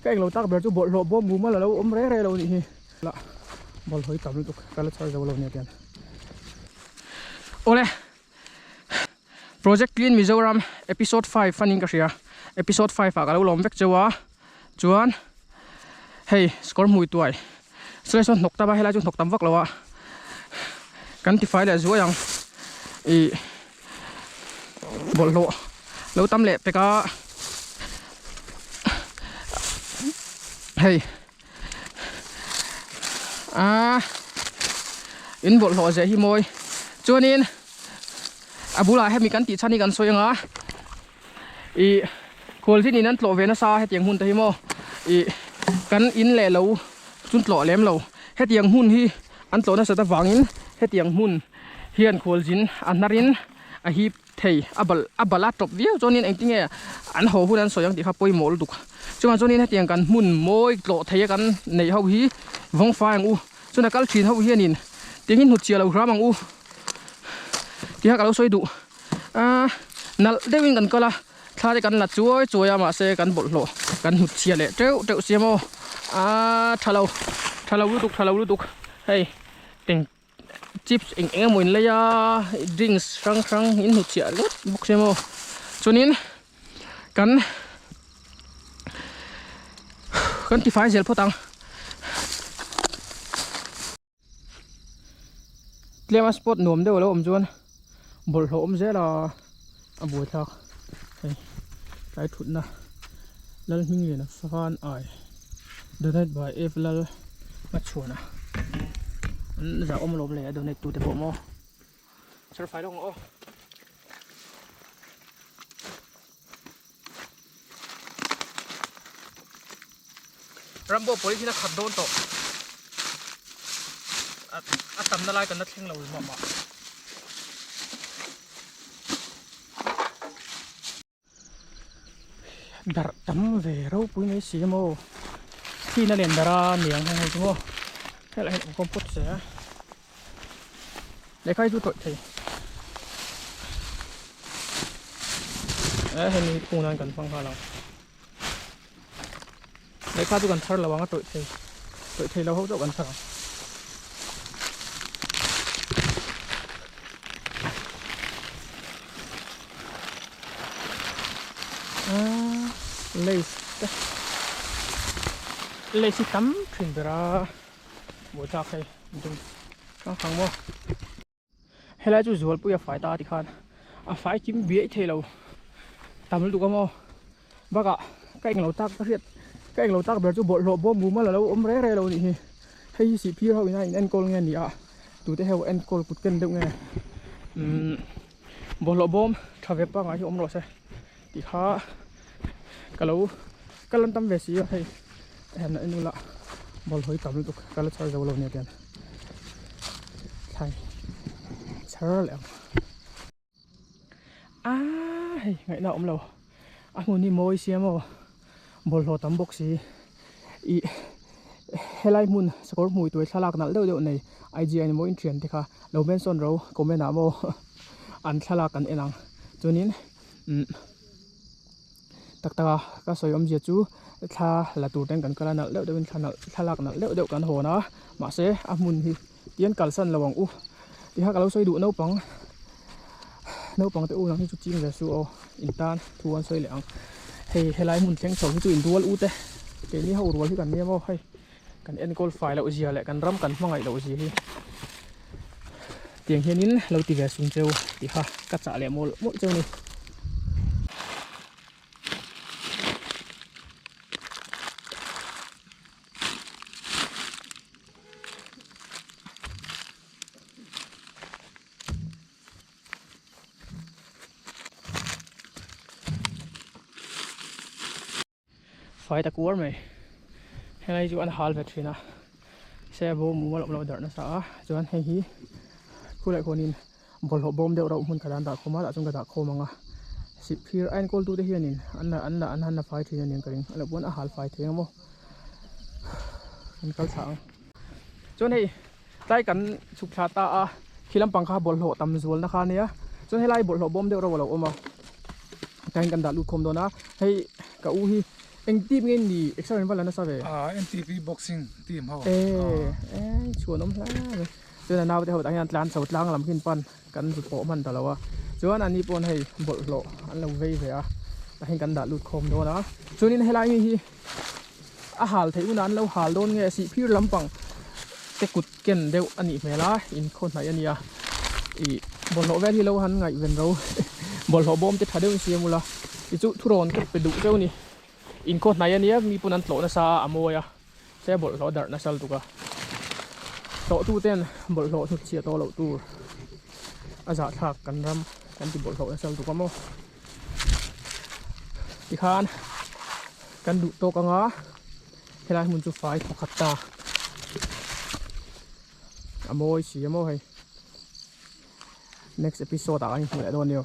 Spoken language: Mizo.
Ka englo tak ber chu bawlhhlawh bawm mumal alo awm reng reng lo anih hi. La bawlhhlawh hi tam lutuk ka la chhar zo lo nia tian. Awle Project Clean Mizoram episode 5 anin ka hria. Episode 5 ah ka lo lawm vek cheu a. Chuan hei score hmui tuai chulai sawn hnawk tam a helai chu hnawk tam vak lo a kan tifai leh zuai ang ih bawlhhlawh lo tam leh pek a hei ah in bawlhhlawh zeh hi mawi chuanin a bulah hemi kan tih chhan hi kan sawi ang a ih khualzin in an tlawh ve nasa hetiang hmun te hi maw ih kan in leh lo chu tlawh lem lo hetiang hmun hi an tlawh nasat avangin hetiang hmun hian khualzin a hnar in a hip thei a bal a bal a tawp viau chuanin engtinge an haw hun an sawi ang tih kha pawimawh lutuk chuvang chuanin hetiang kan hmun mawi tlawh thei a kan neih ho hi vawng fai ang u chuan a kal thin ho hianin tingin hnutchhiah lo hram ang u tih kha ka lo sawi duh. Ahh nalh deuhin kan kal a thla te kan la chuai chuai a mahse kan bawlhhlawh kan hnut chhia leh teuh teuh sia maw ahh tha lo tha lo lutuk tha lo lutuk hei eng chips eng eng emaw in lei a drinks hrang hrang in hnut chhiah ringawt bawk sia maw chuanin kan kan tifai zel phawt ang. Tlema spot nuam deuh a lo awm chuan bawlhhlawh awm zel a a buaithlak hei tlai thutna lal hming lian a fan ai donate by F lal hmachhuana an zah awm alawm le a donate tute pawh maw chhar fai lawk ang aw. Rambo police in a khat dawn tawh a tamna lai kan la thleng lo mah mah. Darh tam ve ropui mai si maw thina len darh a niang heng ho chu maw helai hian awm khawm phawt se a lehkha hi chu tawih thei eh hemi hi khung nan kan hmang nghal ang lehkha chu kan thar lo ang a tawih thei tawih thei lo ho chauh kan thar ang. Lace te lace hi tam thin ber a buaithlak hei dum hrang hrang maw helai chu zualpui a fai ta tikhan a fai kim biai thei lo tam lutuk a maw bakah ka englo tak ka hriat ka englo tak ber chu bawlhhlawh bawm mumal alo awm reng reng lo a nih hi hei hi sihphir ho ina in enkawl nge a ni a tute ho enkawl kut ken deuh nge umm bawlhhlawh bawm tha ve pangngai hi awm rawh se tih kha ka lo ka lan tam ve si a hei han en ula bawlhhlawh hi tam lutuk ka la chhar zo lo nia tian thlai chhar leh ang aaa hei ngaihna a awm lo a hmun hi mawi sia maw bawlhhlawh tam bawk si ih helai hmun sakawr hmui tuai thlalak nalh deuh deuh nei IG a ni maw in thian te kha lo mention ro comment ah maw an thlalak kan en ang chuanin umm tak tak a ka sawi awmzia chu thla la tur ten kan kal a nalh deuh deuhin thla nalh thlalak nalh deuh deuh kan hawn a mahse a hmun hi tian kalsan lo ang u tih kha ka lo sawi duh naupang naupang te u nang hi chu ching ve suh aw in tan thu an sawi leh ang hei helai hmun thleng chho hi chu in rual u te keini ho rual hi kan nia maw hei kan enkawl fai loh zia leh kan ram kan hmangaih loh zia hi tiang hianin lo ti ve sung cheu tih kha ka chah leh mawlh mawlh cheu a ni. Fai ta kuar mai helai chu an hal ve thin a se a bawm mumal awm loh darh nasa a chuan hei hi khulai khuanin bawlhhlawh bawm deuh reuh hmun khat ah an dah khawm a tah chuan ka dah khawm ang a sihphir a enkawl tute hianin an la an la an han la fai thin a ni ang ka ring a loh pawn a hal fai thei ang maw kan kal thla ang chuan hei tlai kan chhuk thla ta a khi lampang kha bawlhhlawh tam zualna kha ania chuan helai bawlhhlawh bawm deuh reuh a lo awm a tlaiin kan dah lut khawm dawn a hei ka u hi Eng team nge ni exer in va la nasa ve? Ah NTP boxing team ho. E e chhuan awm hle mai. Chuan a naute ho tah hian tlan chho tlang lam khin pan kan zut pawh hman ta lo a. Chuan ani pawn hei bawlhhlawh an lo vei ve a. Tah hian kan dah lut khawm dawn a. Chuanin helai mi hi a hal theih hunah an lo hal dawn nge sihphir lampang te kut ken deuh a nih hmel a inkhaw hnaih a nia ih bawlhhlawh vel hi lo han ngaihven ro bawlhhlawh bawm te tha deuhin siam ula ti chu thurawn ka pe duh cheu a ni inkhaw hnaih a nia mi pawn an tlawh nasa a a mawi a se bawlhhlawh darh nasa lutuk a tlawh tu ten bawlhhlawh hnut chhiah tawh loh tur a zahthlak kan ram kan ti bawlhhlawh nasa lutuk a maw. Tikhan kan duh tawk anga helai hmun chu fai thawkhat ta a mawi si a maw hei next episode ah kan inhmu leh dawn nia.